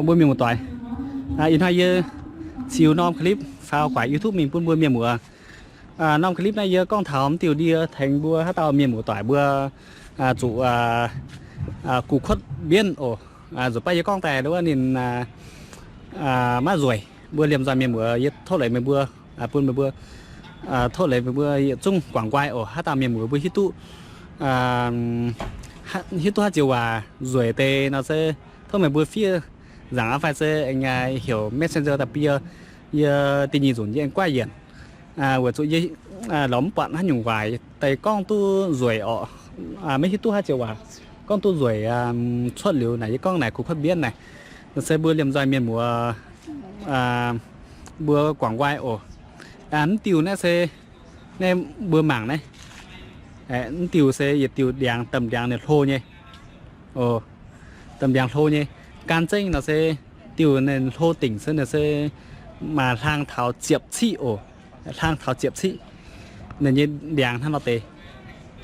Mbuo mienh muoz-doic, ih hnoi yie ziux norm clip faaux guaix YouTube mingh bun mbuo mienh muoz. Norm clip naaiv yie gorngv taux mv diuh ndie tengx mbuo haaix dauh mienh muoz-doic mbuo zuqc guv kuotv mbienv oc. Nzunc baav yie gorngv daaih wuov ninh maiv nzueic, mbuo liemh nzoih mienh muoz yie tov leiz meih mbuo, bun meih mbuo, tov leiz meih mbuo yietc zungv guangc nqoi oc. Haaix dauh mienh muoz mbuo hiuv duqv, hiuv duqv haaix joux waac nzueic deix nor se tov meih mbuo fiev nzaangc aqv fai se aengx heuc Messenger daaih bun yie, yie da'nyeic nzunc yie aengx guaaiv yienc. Weic zuqc yie lorz mv buatc haaix nyungc waaic daaih gorngv duqv nzueic orqc, maiv hiuv duqv haaix joux waac gorngv duqv nzueic cuotv liuz naaic yie gorngv naaic guv kuotv mbienv naaic, se mbuo liemh nzoih mienh muoz mbuo guangc nqoi oc. Mv diuh naaiv se, naaiv mbuo mangc naaiv, mv diuh se yietc diuh ndiangx, domh ndiangx ninh hlo nyei. Domh ndiangx hlo nyei. Gan zengv nor se diuh ninh hlo dingc se ninh se maaih hlang taux ziepc ciqv oc. Hlang taux ziepc ciqv. Ninh nyei ndiangx hnangv nor deix.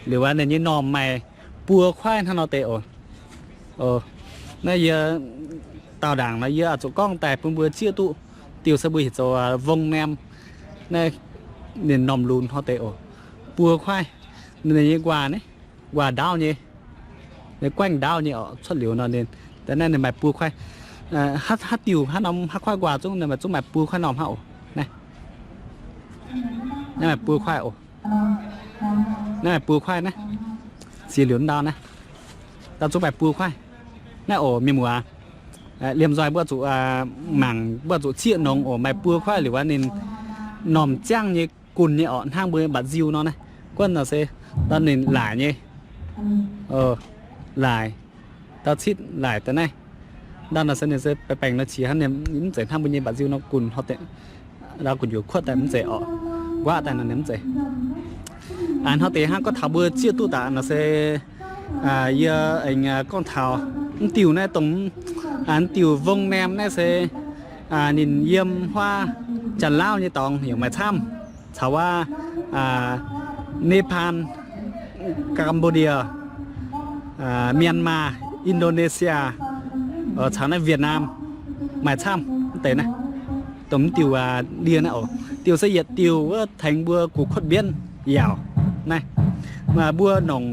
Liuz aqv, ninh nyei normh maaih buo kuaaiv hnangv nor deix oc. Naaiv yie daauh ndaangc nor yie oix zuqc gorngv daaih bun mbuo zieqv duqv diuh se mbuo heuc zoux vong naem. Naaiv ninh normh lunx hnangv deix oc. Buo kuaaiv. Ninh nyei nquaah naaiv, nquaah ndaauv nyei, ninh guaengv ndaauv nyei oc. Cuotv liuz nor ninh, da'naaiv ninh maaih buo kuaaiv. Haaix diuh, haaix norm, haaix kuaaiv nquaah zungv ninh maaih, zungv maaih buo kuaaiv normh hnangv oc. Naaiv, naaiv maaih buo kuaaiv oc. Naaiv maaih buo kuaaiv naaiv. Ziex liuz ndau naaiv, daaih zungv maaih buo kuaaiv. Naaiv oc mienh muoz, liemh nzoih mbuo zuqc mangc, mbuo zuqc zieqv nongx oc. Maaih buo kuaaiv liuz aqv ninh normh ziangv nyei, gunh nyei orqc, hnangv mbuo mbatc nziu nor naaiv. Guonv nor se, ndau ninh laaic nyei, laaic, ndau citv laaic daaih naaiv. Ndau nor se ninh se baengh baengh nor qiex hnangv, ninh mv zeiz hnangv mbuo nyei mbatc nziu nor gunh hnoi deix, ndau gunh njuov kuotv daaih mv zeiz orqc, nquaqv daaih nor ninh mv zeiz. Hnoi deix hnangv gorngv taux mbuo zieqv duqv daaih nor se, yie aengx gorngv taux mv diuh naaiv dongh, mv diuh vong naem naaiv se ninh yiem huaav Janx-Laauv nyei dorngx yaac maaih camv, caux wuov Nepal, Cambodia, Myanmar, Indonesia, caux naaiv Vietnam maaih camv deix naaiv. Dongh mv diuh ndie naaiv oc. Diuh se yietc diuh wuov tengx mbuo guv kuotv mbienv yaauc naaiv. Mbuo nongc,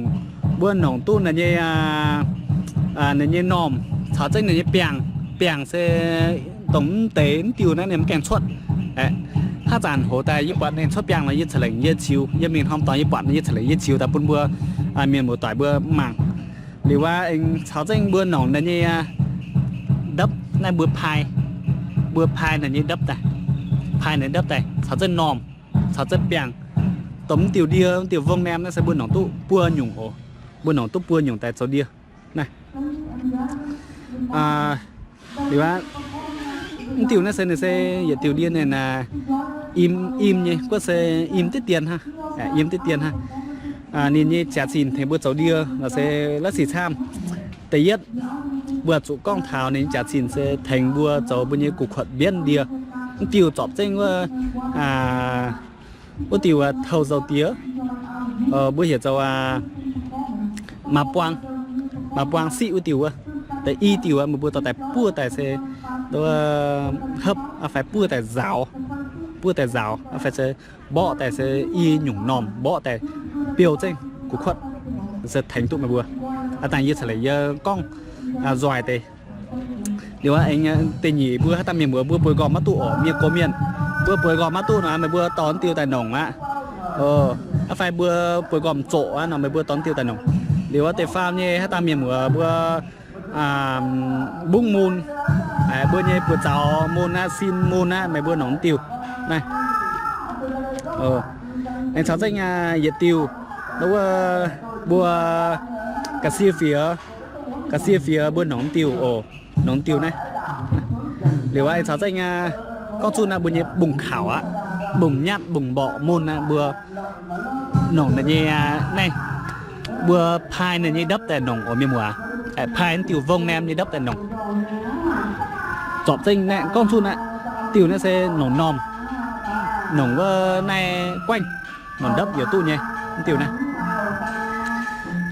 mbuo nongc duqv ninh nyei, ninh nyei normh caux zengv ninh nyei biangh. Biangh se dongh mv deix mv diuh naaiv ninh mv gaengh cuotv. Haaix zanc hoz daaih yie buatc ninh cuotv biangh nor yie ca'lengc yie ziux, yie mingh norm dorngx yie buatc ninh yie ca'lengc yie ziux daaih bun mbuo mienh muoz-doic mbuo mangc. Liuz aqv, aengx caux zengv mbuo nongc ninh nyei ndopv naaiv, mbuo pai, mbuo pai ninh nyei ndopv daaih, pai ninh ndopv daaih caux zengv normh, caux zengv biangh. Dongh mv diuh ndie, mv diuh vong naem naaiv se mbuo nongc duqv buo nyungc oc. Mbuo nongc duqv buo nyungc daaih zoux ndie naaiv. Liuz aqv, mv diuh naaiv se ninh se yietc diuh ndie ninh im, im nyei, guov se im diqv dien hnangv, im diqv dien hnangv. Ninh nyei jaax-zinh tengx mbuo zoux ndie nor se la'sic camv. Da'yietv, mbuo zuqc gorngv taux ninh nyei jaax-zinh se tengx mbuo zoux mbuo nyei guv kuotv mbienv ndie. Mv diuh zorpc zengv wuov, wuov diuh touh zoux diex, mbuo heuc zoux maa buang, maa buang siqv wuov diuh wuov. Da'yi diuh meih mbuo dorh daaih buov daaih se hopv fai buov daaih nzaaux, buov daaih nzaaux fai se mborqv daaih se i nyungc normh mborqv daaih biou zengv guv kuotv, se tengx duqv meih mbuo. Aa, dangh yie ceix leiz yie gorngv nzoih deix. Liuz aqv, aengx da'nyeic mbuo haaix dauh mienh muoz mbuo bueix nqormh maiv duqv oc, mienh gox mienh, mbuo bueix nqormh maiv duqv nor meih mbuo dorh diuh daaih nongc aqv. Aa, fai mbuo bueix nqormh zoqc aqv nor meih mbuo dorh diuh daaih nongc. Liuz aqv, deix faam nyei haaix dauh mienh muoz mbuo mbungv mun, mbuo nyei buoz-zaux mun aqv, sin mun aqv, meih mbuo nongc diuh naaiv. Aengx caux zengv yietc diuh, wuov mbuo ga'sie fiex, ga'sie fiex mbuo nongc diuh oc, nongc diuh naaiv. Liuz aqv, aengx caux zengv gorngv zuqv naaiv mbuo nyei mbungv kaux aqv, mbungv nyatv, mbungv mborqc mun aqv, mbuo nongc naaiv nyei naaiv, mbuo pai naaiv nyei ndopv daaih nongc oc mienh muoz. Pai naaiv diuh vong naem nyei ndopv daaih nongc. Zorpc zengv naaiv gorngv zuqv naaiv diuh naaiv se nongc normh, nongc wuov naaiv guaengv, nongc ndopv yaac duqv nyei. Mv diuh naaiv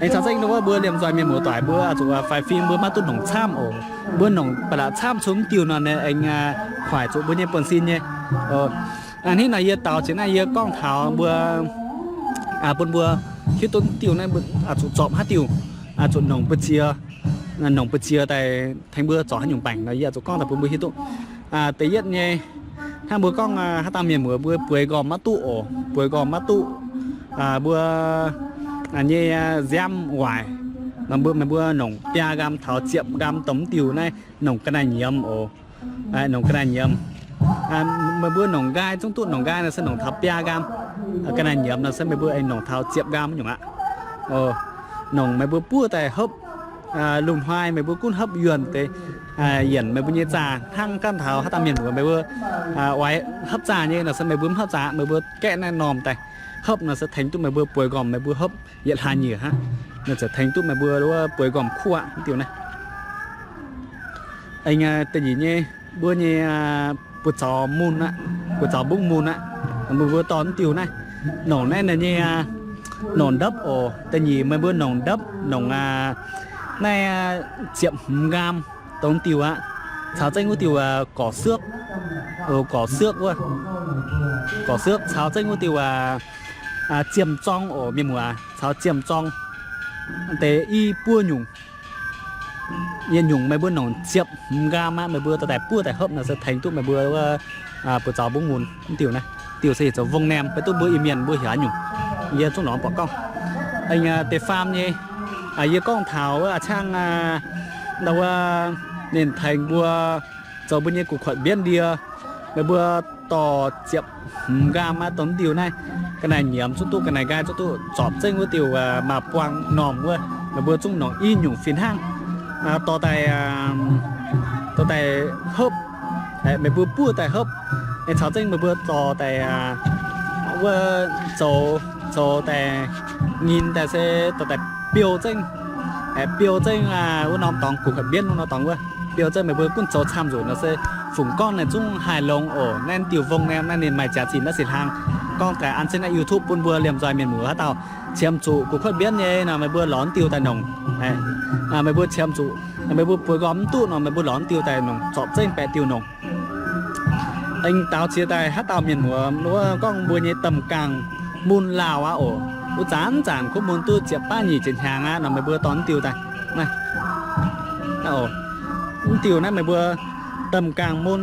Aengx caux zengv wuov mbuo liemh nzoih mienh muoz-doic mbuo oix zuqc faix fim mbuo maiv duqv nongc camv oc. Mbuo nongc ba'laqc camv cunx diuh nor, aengx kuaaic zuqc mbuo nyei buonv-sin nyei. Hnangv naaiv nor yie daux jiex naaiv yie gorngv taux mbuo, bun mbuo hiuv duqv diuh naaiv zuqc zorpc haaix diuh, zuqc nongc mbu'ziex, nongc mbu'ziex daaih tengx mbuo zorpc haaix nyungc baengc nor yie zuqc gorngv daaih bun mbuo hiuv duqv. Da'yietv nyei, hnangv mbuo gorngv haaix dauh mienh muoz mbuo bueix nqormh maiv duqv oc, bueix nqormh maiv duqv, mbuo nyei nziaamv waaic, meih mbuo nongc biaa nqaam taux ziepc nqaam dongh diuh naaiv nongc ga'naaiv nyiemz oc. Nongc ga'naaiv nyiemz. Meih mbuo nongc nqaai zungv duqv, nongc nqaai nor se nongc taux biaa nqaam. Ga'naaiv nyiemz nor se meih mbuo aengx nongc taux ziepc nqaam nyungc aqv. Nongc meih mbuo buov daaih hopv, lungh hnoi meih mbuo gunv hopv yuonh deix, yienc meih mbuo nyei zaah hnangv gorngv taux haaix dauh mienh muoz meih mbuo oix hopv zaah nyei nor se meih mbuo mv hopv zaah, meih mbuo gaeqv naaiv normh daaih hopv nor se tengx duqv meih mbuo bueix nqormh meih mbuo hopv yietc hlaax nyieqc hnangv. Nor ziouc tengx duqv meih mbuo wuov bueix nqormh kuv aqv diuh naaiv. Aengx da'nyeic nyei, mbuo nyei buoz-zaux mun aqv, buoz-zaux mbungv mun aqv. Meih mbuo dorh diuh naaiv, nongc naaiv nyei, nongc ndopv oc. Da'nyeic meih mbuo nongc ndopv, nongc naaiv ziepc hmz nqaam dongh diuh aqv. Caux zengv wuov diuh gorqv-siuoqv, gorqv-siuoqv wuov, gorqv-siuoqv caux zengv wuov diuh ziemh zorng oc mienh muoz, caux ziemh zorng deix i buo nyungc. Yietc nyungc meih mbuo nongc ziepc hmz nqaam aqv, meih mbuo dorh daaih buov daaih hopv nor se tengx duqv meih mbuo wuov buoz-zaux mbungv mun diuh naaiv. Diuh se heuc zoux vong naem, beiv duqv mbuo Iu-Mienh mbuo heuc haaix nyungc, yie zungv lorz mv buatc gorngv. Aengx da'faam nyei, yie gorngv taux wuov a'ciangv ndau wuov ninh tengx mbuo zoux mbuo nyei gu'kuotv mbienv ndie, meih mbuo dorh ziepc hmz nqaam aqv dongh diuh naaiv, ga'naaiv nyiemz zungv duqv, ga'naaiv nqaai zungv duqv, zorpc zengv wuov diuh maaih buang normh wuov, meih mbuo zungv nongc i nyungc fih hnangv. Dorh daaih, dorh daaih hopv, meih mbuo buov daaih hopv, caux zengv meih mbuo dorh daaih wuov zoux, zoux daaih ngin daaih se dorh daaih biou zengv, biou zengv wuov norm dorngx gu'kuotv mbienv wuov norm dorngx wuov, biou zengv meih mbuo gunv zoux camv nzunc nor se fungc gorngv naaiv zungv haih longx oc. Naaiv diuh vong naem naaiv ninh maaih jaax-zinh naaiv se hlang. Gorngv daaih an zengv naaiv YouTube bun mbuo liemh nzoih mienh muoz haaix dauh qiemx zuqc gu'kuotv mbienv nyei nor meih mbuo lorz diuh daaih nongc. Meih mbuo qiemx zuqc, meih mbuo bueix nqormh mv duqv nor meih mbuo lorz diuh daaih nongc, zorpc zengv baeqc diuh nongc. Aengx daux jiex daaih haaix dauh mienh muoz wuov gorngv mbuo nyei domh gaangh mun laauh aqv oc. Wuov zanc zanc kuv mun duqv ziepc baav nyic ziepc hnyangx aqv nor meih mbuo dorh diuh daaih. Mv diuh naaiv meih mbuo domh gaangh mun,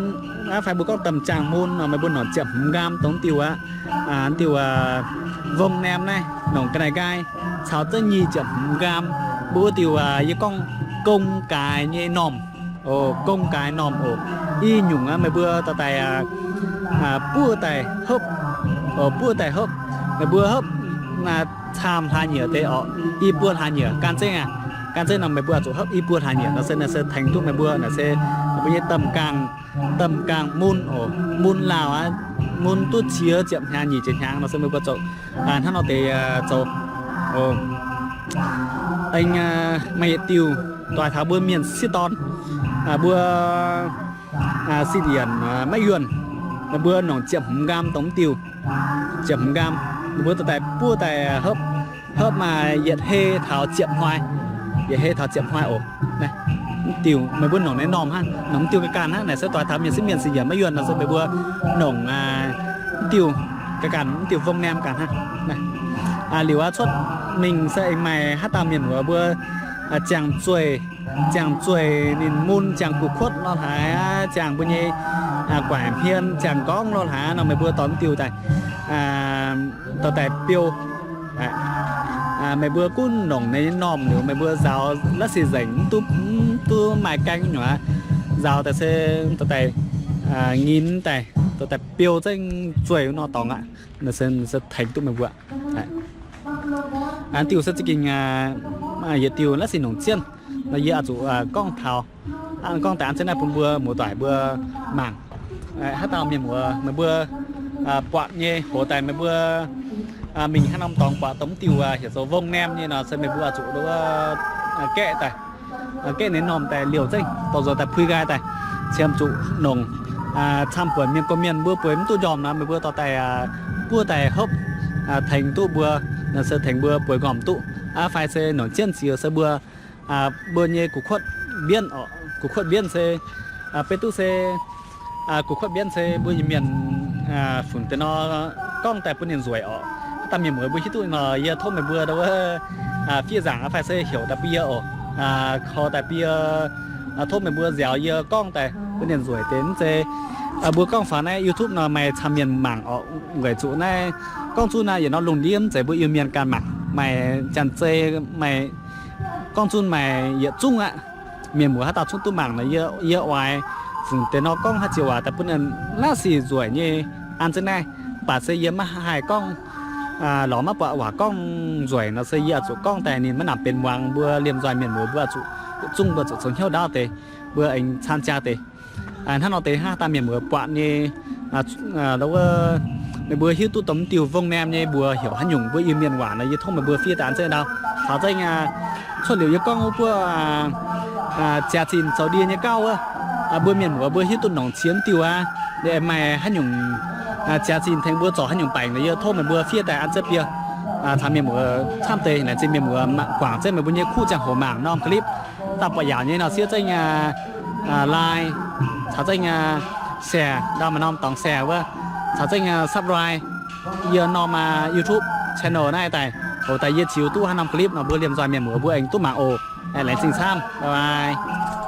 fai mbuo gorngv domh jaangh mun nor meih mbuo nongc ziepc hmz nqaam dongh diuh aqv. Diuh vong naem naaiv nongc ga'naaiv nqaai caux zengv nyic ziepc hmz nqaam. Mbuo wuov diuh yie gorngv gong gaaix nyei normh. Gong gaaix normh oc. I nyungc aqv meih mbuo dorh daaih buov daaih hopv, buov daaih hopv. Meih mbuo hopv camv hlaax nyieqc deix oc, i buo hlaax nyieqc gan zengv aqv. Gan zengv nor meih mbuo zuqc hopv i buo hlaax nyieqc nor se, nor se tengx duqv meih mbuo, nor se meih mbuo nyei domh gaangh, domh gaangh mun oc, mun laauh aqv, mun duqv qiex ziepc hnyangx nyic ziepc hnyangx nor se meih mbuo zoux hnangv nor deix zoux. Aengx maaih yietc diuh doix taux mbuo mienh sieqv dorn, mbuo sin yienc maiv yuonh, meih mbuo nongc ziepc hmz nqaam dongh diuh, ziepc hmz nqaam, meih mbuo dorh daaih buov daaih hopv, hopv maaih yietc hei taux ziepc hnoi, yietc hei taux ziepc hnoi oc. Diuh meih mbuo nongc naaiv normh hnangv, nongc diuh ga'ganh hnangv. Naaic se doix taux mienh sieqv mienh sin yienc maiv yuonh nor se meih mbuo nongc diuh ga'ganh, diuh vong naem ganh hnangv. Liuz aqv cuotv mingh se aengx maaih haaix dauh mienh muoz mbuo ziangh zueih, ziangh zueih ninh mun ziangh gu'kuotv nor hlaaix, ziangh mbuo nyei guaaic hmien ziangh nqorngv nor hlaaix nor meih mbuo dorh diuh daaih, dorh daaih biou. Meih mbuo gunv nongc naaiv normh liuz meih mbuo nzaaux la'sic nzengc, mv duqv, mv duqv maaih gaeng nyungc aqv. Nzaaux daaih se dorh daaih ngin daaih, dorh daaih biou zengv zueih wuov norm dorngx aqv. Nor se tengx duqv meih mbuo. Diuh se za'gengh yietc diuh la'sic nongc zienh. Nor yie oix zuqc gorngv taux, gorngv daaih an zengv naaiv bun mbuo muoz-doic mbuo mangc. Haaix dauh mienh muoz meih mbuo buatc nyei, hoc daaih meih mbuo mingh haaix norm dorngx buatc dongh diuh heuc zoux vong naem nyei nor se meih mbuo oix zuqc gaeqv daaih, gaeqv naaiv normh daaih liouh zengv, dorh nzuonx daaih puix nqaai daaih, qiemx zuqc nongc. Camv buonc mienh gorqv-mienh mbuo bueix mv duqv njormh nor meih mbuo dorh daaih buov daaih hopv, tengx duqv mbuo, nor se tengx mbuo bueix nqormh duqv. Aa, fai se nongc jienv ziux se mbuo, mbuo nyei gu'kuotv mbienv oc. Gu'kuotv mbienv se, beiv duqv se, gu'kuotv mbienv se mbuo Iu-Mienh funx deix nor gorngv daaih bun ninh nzueic oc. Haaix dauh mienh muoz mbuo hiuv duqv nor, yie tov meih mbuo ndau wuov fiev nzaangc fai se heuc daaih bun yie oc. Koi daaih bun yie, tov meih mbuo nziaaux yie gorngv daaih bun ninh nzueic deix mv zeiz. Mbuo gorngv faaux naaiv YouTube nor maaih camv mienh mangc oc. Weic zuqc naaiv gorngv zunv naaiv yietc norm lungh ndiev mv zeiz mbuo Iu-Mienh ganh mangc, maaih Janx-Zei, maaih gorngv zunv maaih yietc zungv aqv. Mienh muoz haaix dauh zungv duqv mangc nor, yie, yie oix funx deix nor gorngv haaix jiex waac daaih bun ninh naaiv sic nzueic nyei. An zengv naaiv, mv baac se yie maiv haih gorngv, lorz maiv buatc waac gorngv nzueic nor se yie oix zuqc gorngv daaih ninh maiv nangc benx muangx. Mbuo liemh nzoih mienh muoz mbuo oix zuqc, zungv mbuo zuqc zoux hnyouv ndaauv deix, mbuo aengx caan jaa deix. Hnangv nor deix hnangv haaix dauh mienh muoz buatc nyei, wuov, meih mbuo hiuv duqv dongh mv diuh vong naem nyei mbuox heuc haaix nyungc mbuo Iu-Mienh waac nor, yie tov meih mbuo fiev daaih an zengv ndau. Caux zengv cuotv liuz yie gorngv wuov buov jaax-zinh zoux ndie nyei gauv wuov, mbuo mienh muoz mbuo hiuv duqv nongc cie mv diuh aqv, maaih haaix nyungc jaax-zinh tengx mbuo zorc haaix nyungc baengc nor, yie tov meih mbuo fiev daaih an zengv bie. Caux mienh muoz camv deix, laengz zingh mienh muoz guangc zengv meih mbuo nyei kuv ziangh hoc mangc norm clip. Dauh buatc yaauc nyei nor siev zengv like, caux zengv share, ndau maaih norm dorngx share wuov, caux zengv subscribe yie norm YouTube channel naaiv daaih, hoc daaih yie ziux duqv haaix norm clip nor mbuo liemh nzoih mienh muoz mbuo aengx duqv mangc oc. Laengz zingh camv, bye bye.